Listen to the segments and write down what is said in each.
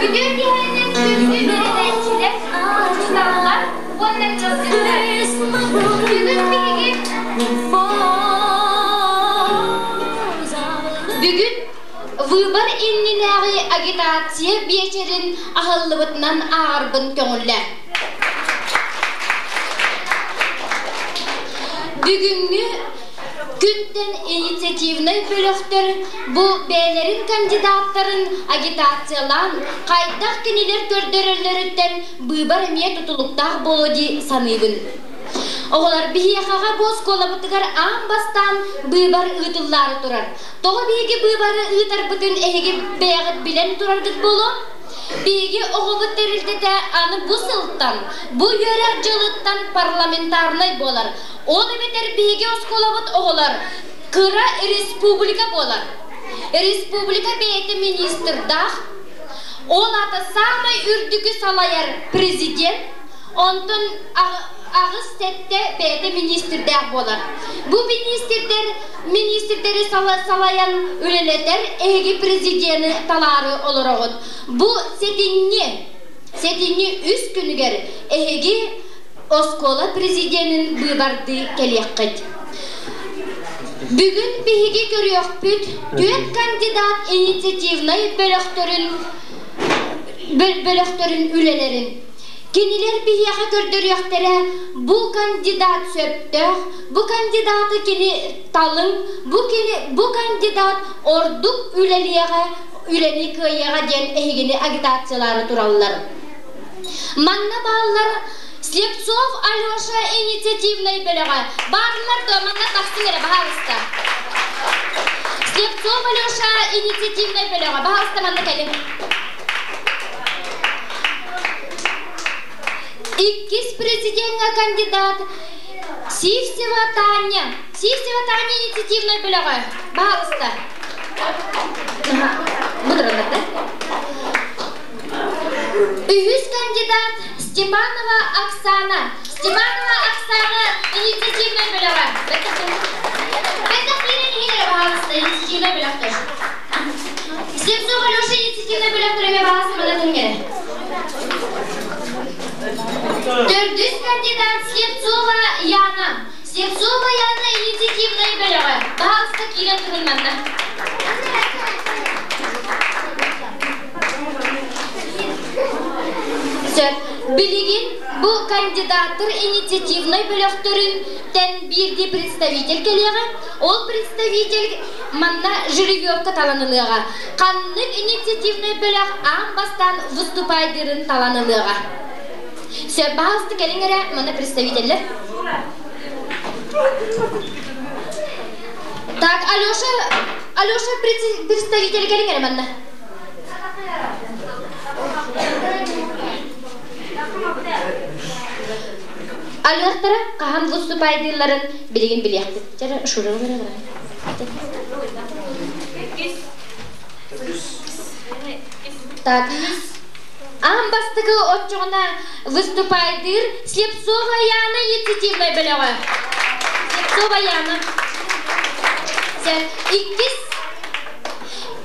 Үтүө киһинэн күндү үөрэнээччилэр, учууталлар уонна ыалдьыттар. Бүгүн биһиги Бүгүн выбор иннинээҕи агитация биэчэрин аһыллыбытынан ааҕарбын көҥүллэ. Бүгүҥҥү күнтэн инициативнай бөлөхтөр бу бэйэлэрин кандидаттарын агитациялаан, хайдах кинилэр көрдөрөллөрүттэн быыбар эмиэ тутулуктаах буолуо дии саныыбын. Оҕолор, биһиэхэҕэ бу оскуолабытыгар аан бастаан быыбар ыытыллаары турар. Тоҕо биһиги быыбары ыытарбытын эһиги бэйэҕит билэн тураргыт буолуо? Биһиги оҕобут тэрилтэтэ аны бу сылтан, бу үөрэх дьылыттан парламентарнай буолар. Ол эбэтэр биһиги оскуолабыт оҕолор кыра республика буолар. Республика бэйэтэ министрдаах, ол аата саамай үрдүкү салайар президент, онтон аҕыс-сэттэ бэйэтэ министрдээх буолар. Бу министрдэр министрдэри салайан үлэлэтэр эһиги президени талаары олороҕут. Бу сэтинньи үс күнүгэр эһиги оскуола президенин быыбардыы кэлиэххит. Бүгүн биһиги көрүөхпүт түөрт кандидат инициативнай бөлөхтөрүн үлэлэрин. Кинилэр биһиэхэ көрдөрүөхтэрэ бу кандидат сөптөөх, бу кандидаты кини талыҥ, бу кини бу кандидат ордук үлэлиэҕэ, үлэни кыайыаҕа диэн эһигини агитациялаары тураллар. Манна бааллар Слепцов Алеша инициативнай бөлөҕө. Бааллар да манна тахсыҥ эрэ, баһаалыста. Слепцов Алеша инициативнай бөлөҕө. Баһаалыста манна кэлиҥ. Иккис президеҥҥа кандидат Сивцева Таня. Сивцева Таня инициативнай бөлөҕө. Баһаалыста. Бу тураллар да? Үһүс кандидат Степанова Оксана. Степанова Оксана инициативнай бөлөҕө. Бэттэх киирэн иһин эрэ баһаалыста инициативнай бөлөхтөр. Слепцов Алеша инициативнай бөлөхтөр эмиэ баһаалыста манатын кэрэ. Төрдүс кандидат Слепцова Яна. Слепцова Яна инициативнай бөлөҕө. Баһаалыста киирэн турун манна. Сөп. Билигин бу кандидаттар инициативнай бөлөхтөрүн тэн биирдии представитель кэлиэҕэ. Ол представитель манна жеребьевка таланылыаҕа. Ханнык инициативнай бөлөх аан бастаан выступайдыырын талан ылыаҕа. Сөп, баһаалыста кэлиҥ эрэ, манна представителлэр. Так, Алеша, Алеша представитель кэлиҥ эрэ манна. Алыахтара хаһан выступайдыылларын билигин билиэхпит. Чэ, Шура Так, аан бастакы оччоҕуна выступайдыыр Слепцова Яна инициативнай бөлөҕө. Слепцова Яна. Иккис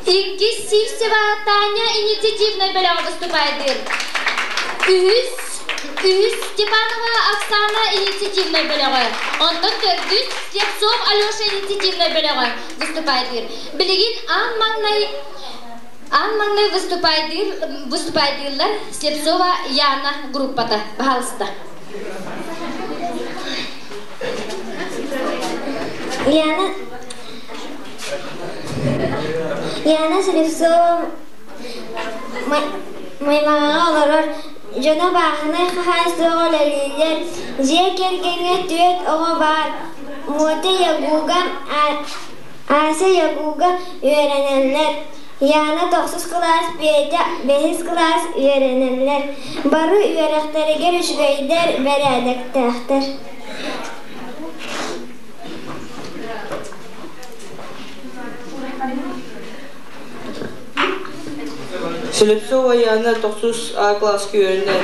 Иккис Сивцева Таня инициативнай бөлөҕө выступайдыыр. Үһүс Үһүс Степанова Оксана инициативнай бөлөҕө. Онтон төрдүс Слепцов Алеша инициативнай бөлөҕө выступайдыыр. Билигин аан маҥнай выступайдыыллар Слепцова Яна группата. Баһаалыста. Яна Яна Слепцова Маймаҕаҕа олорор, дьоно бааһынай хаһаайыстыбаҕа үлэлииллэр, дьиэ кэргэҥҥэ түөрт оҕо баар: Мотя Ягуга, Ася ЯГУга үөрэнэллэр. Яна тохсус кылаас, Петя бэһис кылаас үөрэнэллэр. Бары үөрэхтэригэр үчүгэйдэр, бэрээдэктээхтэр. Слепцова Яна тохсус А кылааска үөрэнэр.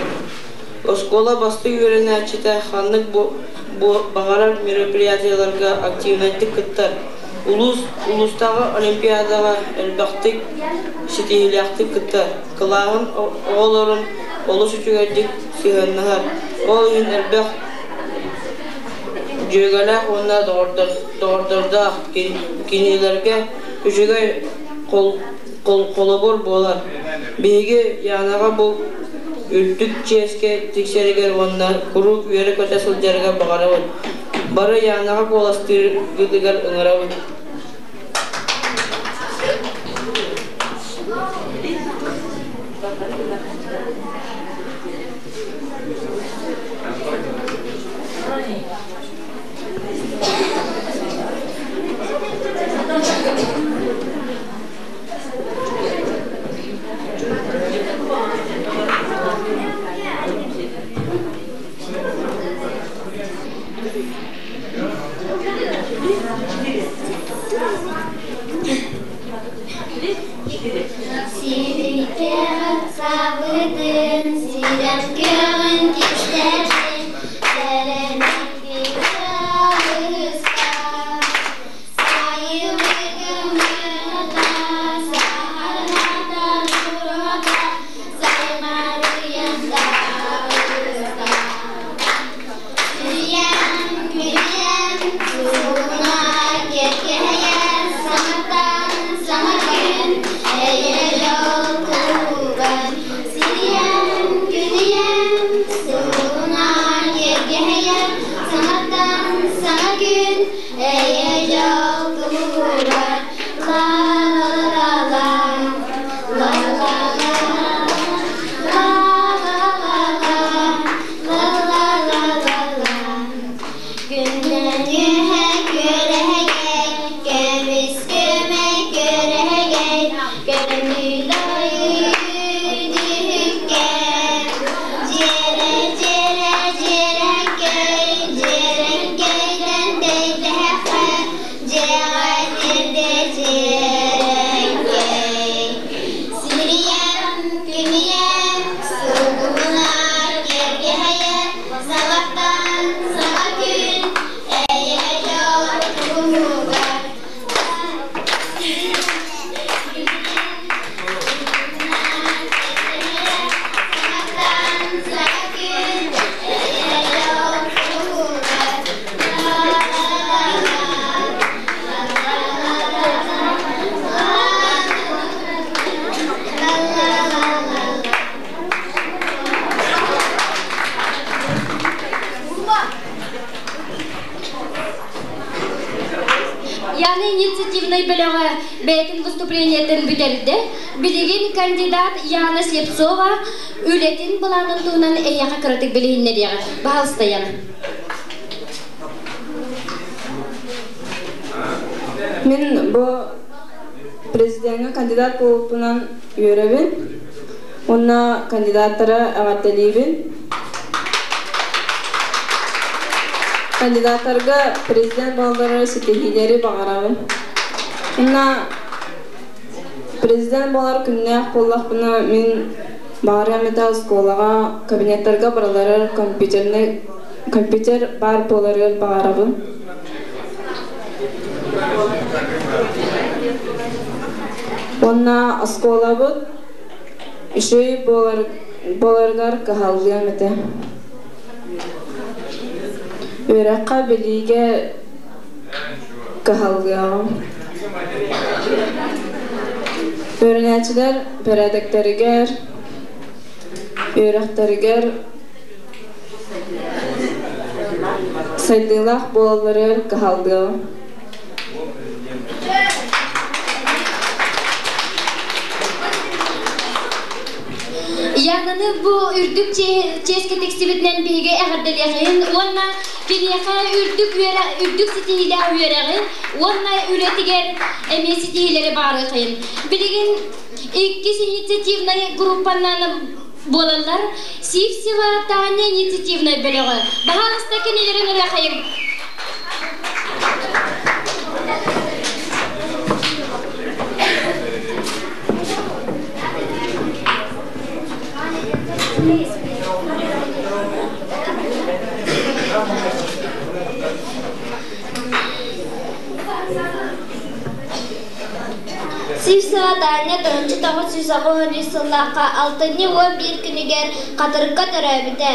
Оскуола бастыҥ үөрэнээччитэ ханнык баҕарар мероприятиеларга активнайдык кыттар. Улуус улуустааҕы олимпиадаҕа элбэхтик, ситиһиилээхтик кыттар. Кылааһын оҕолорун олус үчүгэйдик сыһыаннаһар. Ол иһин элбэх дьүөгэлээх уонна доҕордордоох кинилэргэ үчүгэй холобур буолар. Биһиги Янаҕа бу үрдүк чиэскэ тиксэригэр уонна куруук үөрэ-көтө сылдьарыгар баҕарабыт. Бары Янаҕа куоластыыргытыгар ыҥырабыт. Сирийдэҕин сабытын, сирэн көҕүн кистэтин, сэрэнэргин саҕыста. Сайылыгым мыната, саһарната нуруһата, саймарыйан таҕыста. Күрүйэн, күрүйэн, куугуна кэргэһэйэн, саҥаттан саҥа күн, эйэ-дьол туһугар. Сирийэн, күрүйэн, суугуна кэргэһэйэн, саҥаттан саҥа күн, эйэ-дьол туһугар. Ла-ла-ла-ла, ла-ла-ла-ла, ла-ла-ла-ла, ла-ла-ла-ла-ла. Күннэн үөһэ күөрэһэгэй, көмүс көмөй күөрэһэгэй, көмүл ойүүнүһүккэ. Дьиэрэ, дьиэрэ, дьиэрэҥкэй, дьиэрэҥкэйдэн тэйдэһэххэ, дьиэҕэ тиэрдэ дьиэрэҥкэй. Сирийэн, күнүйэн, суугунар кэргэһэйэн, саҕаттан саҥа күн, эйэ дьол туһугар. Саҥаттан саҥа күн, эйэ дьол туһугар. Яна инициативнай бөлөҕө бэйэтин выступлениетын бүтэрдэ. Билигин кандидат Яна Слепцова үлэтин былаанын туһунан эйиэхэ кыратык билиһиннэриэҕэ. Баһалыста, Яна. Мин бу президеҥҥэ кандидат буолбуппунан үөрэбин уонна кандидаттары эҕэрдэлиибин. Кандидаттарга президент буоллары ситиһиилэри баҕарабын. Уонна президент буолар күннээх буоллахпына мин баҕарыам этэ оскуолаҕа кабинеттарга барыларыгар компьютернай компьютер баар буоларыгар баҕарабын. Уонна оскуолабыт үчүгэй буоларыгар кыһаллыам этэ. Үөрэххэ, билиигэ кыһаллыаҕым. Үөрэнээччилэр бэрээдэктэригэр, үөрэхтэригэр Сайдыылаах буолалларыгар кыһаллыаҕым. Янаны бу үрдүк чиэскэ тиксибитинэн биһиги эҕэрдэлиэхин уонна Киниэхэ үрдүк үөрэх, үрдүк ситиһиилээх үөрэҕи уонна үлэтигэр эмиэ ситиһиилэри баҕарыахайын. Билигин иккис инициативнай группанан буолаллар. Сивцева Таня инициативнай бөлөҕө. Баһаалыста кинилэрин ырыахайын. Сивцева Таня 1993 сыллаахха алтынньы 11 күнүгэр Хатырыкка төрөөбүтэ.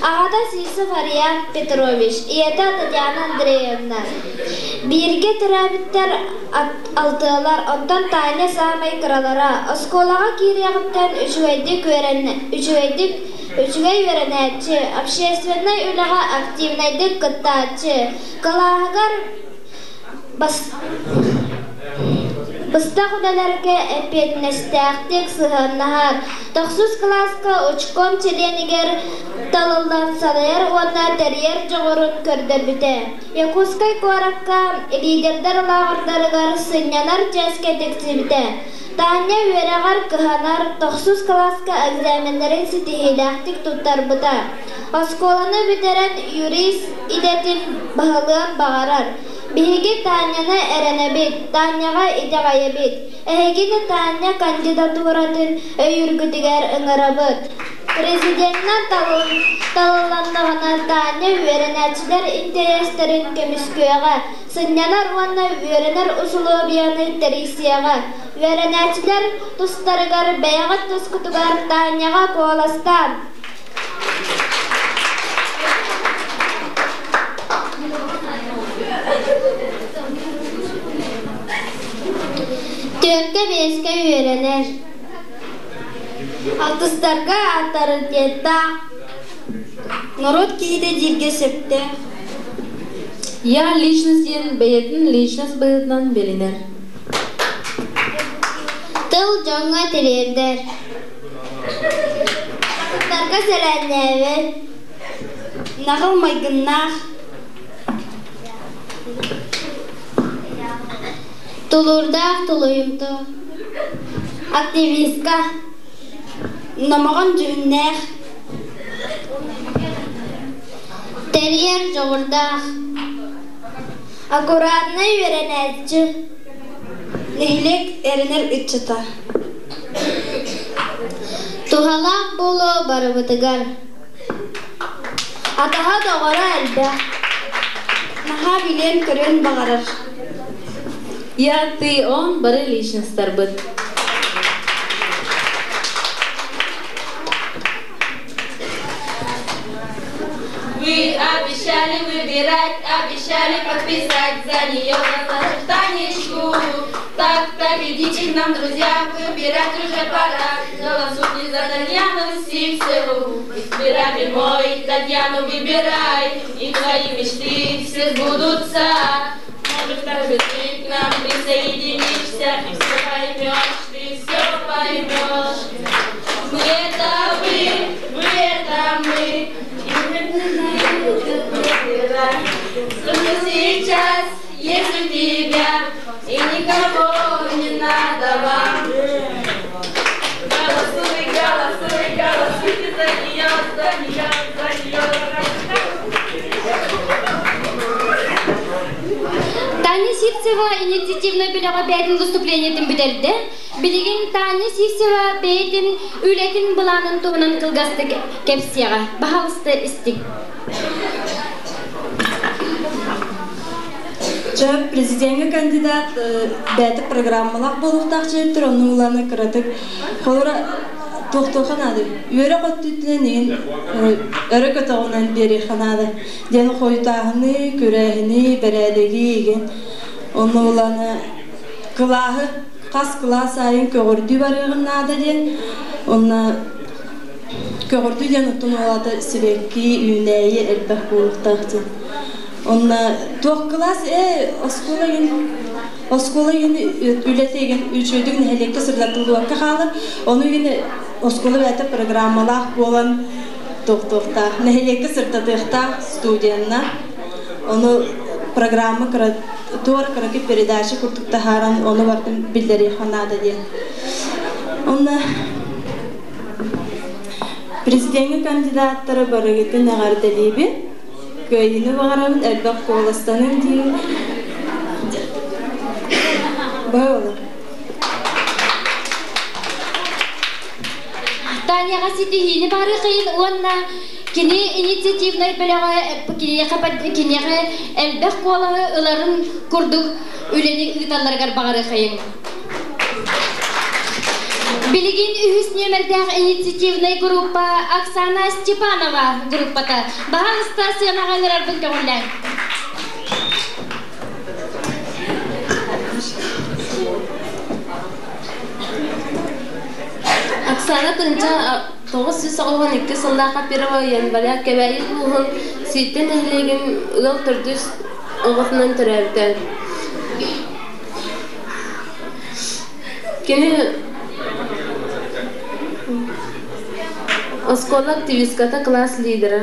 Аҕата Сивцев Ариан Петрович, ийэтэ Татьяна Андреевна. Бииргэ төрөөбүттэр алтыалар, онтон Таня саамай кыралара. Оскуолаҕа киириэҕиттэн үчүгэйдик үчүгэйдик үчүгэй үөрэнээччи, общественнай үлэҕэ активнайдык кыттааччы, кылааһыгар быстах үлэлэргэ эппиэтинэстээхтик сыһыаннаһар, тохсус кылааска учком чилиэнигэр талыллан салайар уонна тэрийэр дьоҕурун көрдөрбүтэ. Якутскай куоракка лидердэр лааҕырдарыгар сынньанар чиэскэ тиксибитэ. Таня үөрэҕэр кыһанар, тохсус кылааска экзаменнарын ситиһиилээхтик туттарбыта. Оскуоланы бүтэрэн юрист идэтин баһылыан баҕарар. Биһиги Таняны эрэнэбит, Таняҕа итэҕэйэбит. Эһигини Таня кандидатуратын өйүүргүтүгэр ыҥырабыт. Президенинэн талылланнаҕына Таня үөрэнээччилэр интэриэстэрин көмүскүөҕэ, сынньанар уонна үөрэнэр усулуобуйаны тэрийсиэҕэ. Үөрэнээччилэр тустарыгар бэйэҕит тускутугар Таняҕа куоластаан! Түөркэ биэскэ үөрэнэр. Алтыстарга авторитеттаах. Норуот киһитэ дииргэ сөптөөх. Я личность диэн бэйэтин личность быһыытынан билинэр. Тыл дьоҥҥо тириэрдэр. Атыттарга сэлээннээбэт. Наҕыл майгыннаах. Тулуурдаах тулуйумтуо. Активистка. Номоҕон дьүһүннээх. Тэрийэр дьоҕурдаах. Аккуратнай үөрэнээччи. Нэһилиэк эрэнэр ыччата. Туһалаах буолуо барыбытыгар. Атаһа доҕоро элбэх. Наһаа билиэн-көрүөн баҕарар. Я, ты, он бары личностарбыт. Вы обещали выбирать, обещали подписать за нее нашу Танечку. Так, так, идите к нам, друзья, выбирать уже пора. Голосуйте за Татьяну Сивцеву. Избиратель мой, Татьяну выбирай, и твои мечты все сбудутся. Может, даже ты к нам присоединишься, и все поймешь, ты все поймешь. Мы это вы, вы это мы, и мы выбирать. Слушай сейчас, есть у тебя, и никого не надо вам. Голосуй, голосуй, голосуйте за нее, за нее, за нее. Таня Сивцева инициативнай бөлөҕө бэйэтин выступлениетын бүтэрдэ. Билигин Таня Сивцева бэйэтин үлэтин былаанын туһунан кылгастык кэпсиэҕэ. Баһаалыста истиҥ. Чэ, президеҥҥэ кандидат бэйэтэ программалаах буолуохтаах дьиэттэр, онну уланы кыратык холура туохтуохха наада. Үөрэх өттүтүнэн иһин өрө көтөҕүнэн биэриэххэ наада. Диэн хойутааһыны, күрээһини, бэрээдэги игин. Онну уланы кылааһы хас кылаас аайын көҕүрдүү барыаҕын наада диэн. Онно көҕүрдүү диэн оттон уолата сибэкки, үүнээйи элбэх буолуохтаах диэн. Онно туох кылаас оскуола иһин оскуола иһин үлэтэ игин үчүгэйдик нэһилиэккэ сырдатыллыбакка хаалар. Ону иһин оскуола бэйэтэ программалаах буолан туохтуохтаах, нэһилиэккэ сырдатыахтаах студенна. Ону программа кыра туора кыракый передача курдук таһааран ону бартын биллэриэххэ наада диэн. Онно президеҥҥэ кандидаттары барыгытын эҕэрдэлиибин. Кыайыыны баҕарабын, элбэх куоластаныҥ диибин. Баҕалар. Таняҕа ситиһиини барыахайын уонна кини инициативнай бөлөҕө киниэхэ киниэхэ элбэх куолаһы ыларын курдук үлэни ыыталларыгар баҕарыахайын. Билигин үһүс нүөмэрдээх инициативнай группа Оксана Степанова группата. Баһаалыста сыанаҕа ыҥырарбын көҥүллээҥ. Оксана тыһыынча 992 сыллаахха 1 января Кэбээйи улууһун Сииттэ нэһилиэгин ыал төрдүс оҕотунан төрөөбүтэ. Кини оскуола активистката, класс лидера.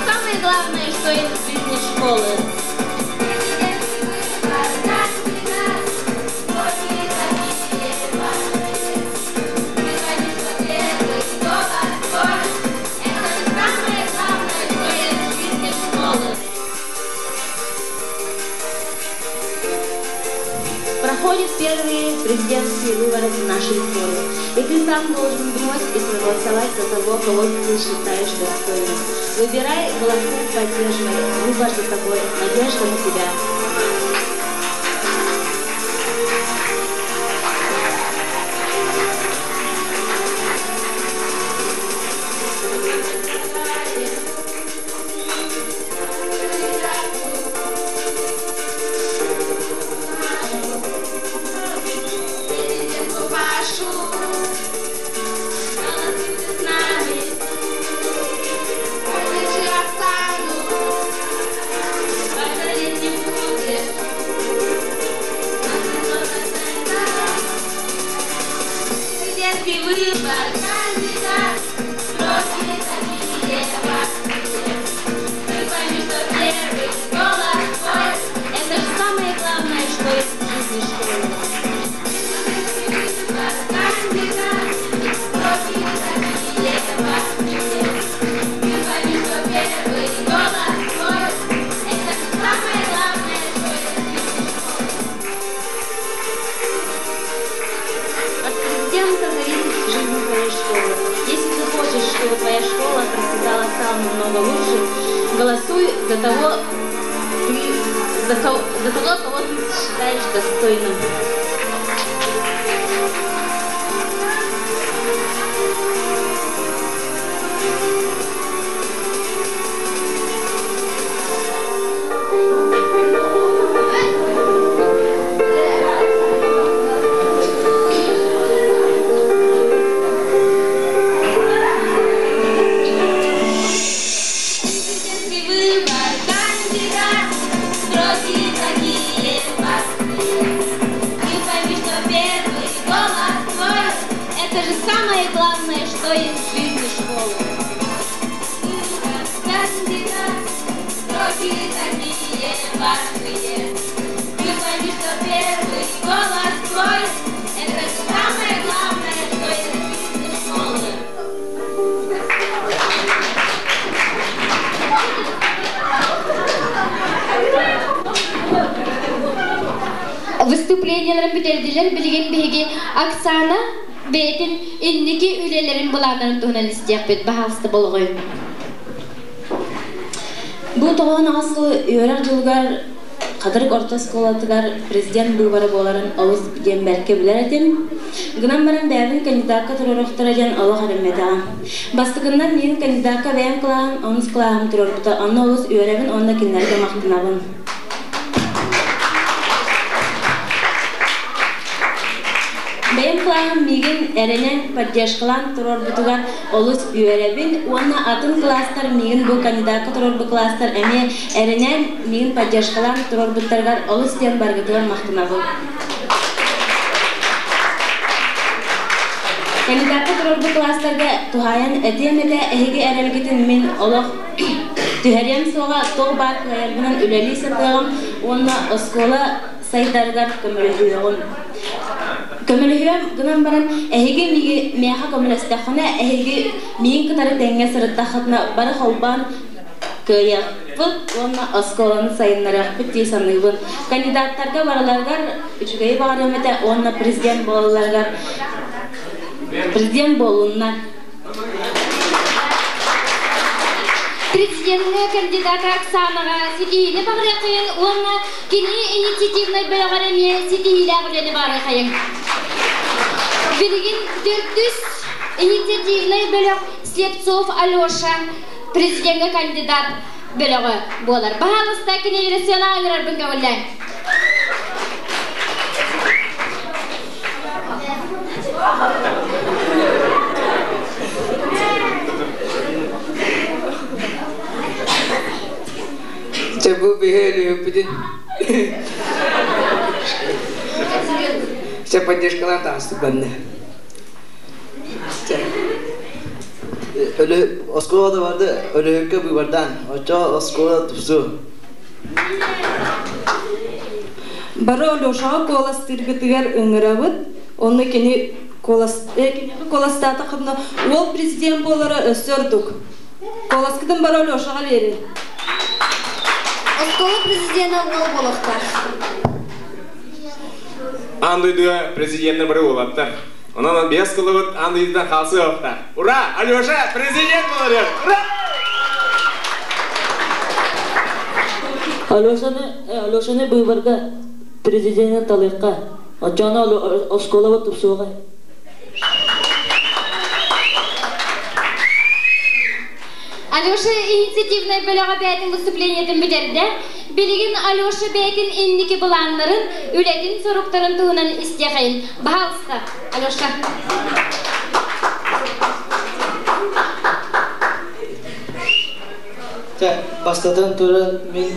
Самое главное, что есть в жизни школы. Проходят первые президентские выборы в нашей школе. И ты сам должен думать и проголосовать за того, кого ты считаешь достойным. Выбирай, голосуй, поддерживай. Выбор за тобой. Надежда на тебя. Это же самое главное, что есть в жизни школы. От президента зависит жизнь твоей школы. Если ты хочешь, чтобы твоя школа процветала, стала намного лучше, голосуй за того, ты, за, кого, за того, кого ты считаешь достойным. Это же самое главное, что есть в жизни школы. Сроки такие важные. Ты пойми, что первый голос твой – это самое главное, что есть в жизни школы. выступлениеларын бүтэрдилэр. Билигин биһиги Оксана бэйэтин инники үлэлэрин былааннарын туһунан истиэхпит. Баһаалыста болҕойуҥ. Бу 98 сыл үөрэх дьылыгар Хатырык орто оскуолатыгар президент быыбара буоларын олус диэн бэркэ билэр этим. Гынан баран бэйэбин кандидакка туруоруохтара диэн олох эрэммэтэҕим. Бастакыннан миигин кандидакка бэйэм кылааһым онус кылааһым туруорбута, онно олус үөрэбин уонна кинилэргэ махтанабын. Бэйэм кылааһым миигин эрэнэн, поддержкалаан туруорбутугар олус үөрэбин уонна атын кылаастар миигин бу кандидакка туруорбут кылаастар эмиэ эрэнэн миигин поддержкалаан туруорбуттарыгар олус диэн барыгытыгар махтанабын. Кандидакка туруорбут кылаастарга туһаайан этиэм этэ, эһиги эрэлгитин мин олох түһэриэм суоҕа, туох баар кыайарбынан үлэлии сатыаҕым уонна оскуола сайдарыгар көмөлөһүөҕүм. Көмөлөһүөм гынан баран, эһиги миэхэ көмөлөстөххүнэ, эһиги миигин кытары тэҥҥэ сырыттаххытына бары холбоон кыайыахпыт уонна оскуоланы сайыннарыахпыт дии саныыбын. Кандидаттарга барыларыгар үчүгэйи баҕарыам этэ уонна президент буолалларыгар президент буоллуннар. Президеҥҥэ кандидат Оксанаҕа ситиһиини баҕарыаххайын уонна кини инициативнай бөлөҕөр эмиэ ситиһиилээх үлэни баҕарыаххайыҥ. Билигин төрдүс инициативнай бөлөх Слепцов Алеша президеҥҥэ кандидат бөлөҕө буолар. Баһаалыста кинилэри сыанаҕа ыҥырарбын көҥүллээҥ. Чэ бу биһи өлүөхпүтүн Чэ поддержкалаан таҕыстык банна. Өлө оскуолада барды өлөһүккэ быыбардаан оччо оскуола тупсу. Бары Алешаҕа куоластыыргытыгар ыҥырабыт. Онно кини куолас, киниэхэ куоластаатаххытына уол президент буолара өссө ордук. Куоласкытын бары Алешаҕа биэрин. Оскуола президена уол буолуохтаах. Аан дойдуга президеннэр бары уолаттар. Онон биэс кылыбыт аан дойдудан хаалсыахтаах. Ура! Алеша президент болар! Ура! Алешаны, Алешаны быыбарга президенин талыахха. Оччоҕуна оскуолабыт тупсуоҕа. Алеша инициативнай бөлөҕө бэйэтин выступлениетын бүтэрдэ. Билигин Алеша бэйэтин инники былааннарын, үлэтин соруктарын туһунан истиэхэйин. Баһаалыста, Алеша. Бастатан туран, мин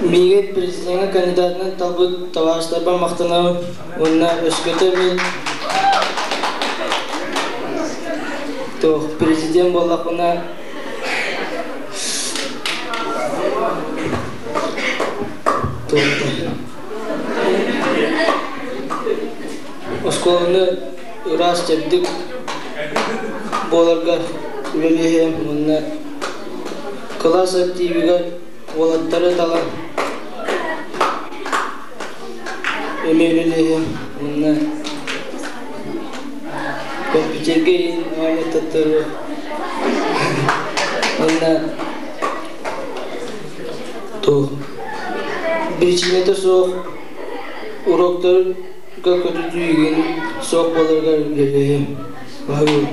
миигин президеҥҥэ кандидатынан талбыт табаарыстарбар махтанабын уонна өскөтө мин туох президент буоллахпына оскуоланы ыраас чэбдик буоларга үлэлиэһиэм уонна кылаас активигар уолаттары талан эмиэ үлэлиэһиэм уонна компьютерга иһин оонньоттоттору уонна туох биричиинэтэ суох уроктарга көтүтүү суох буоларыгар үлэлэһиэм. Баһылык.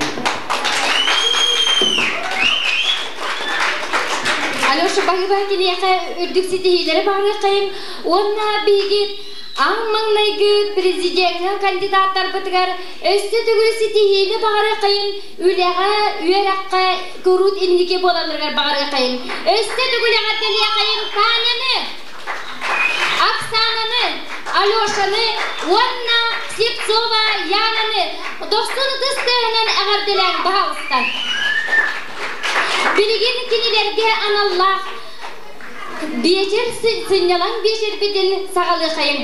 Алеша баһыыба киниэхэ үрдүк ситиһиилэри баҕарыаххайыҥ уонна биһиги аан маҥнайгы президеҥҥэ кандидаттарбытыгар өссө төгүл ситиһиини баҕарыаххайыҥ, үлэҕэ, үөрэххэ куруут инники буолалларыгар баҕарыаххайыҥ. Өссө төгүл эҕэрдэлиэххэйиҥ Таняны! Оксананы, Алешаны уонна Слепцова Янаны дохсун ытыс тыаһынан эҕэрдэлээҥ баһаалыста. Билигин кинилэргэ аналлаах биэчэр сынньалаҥ биэчэрбитин саҕалыахайыҥ.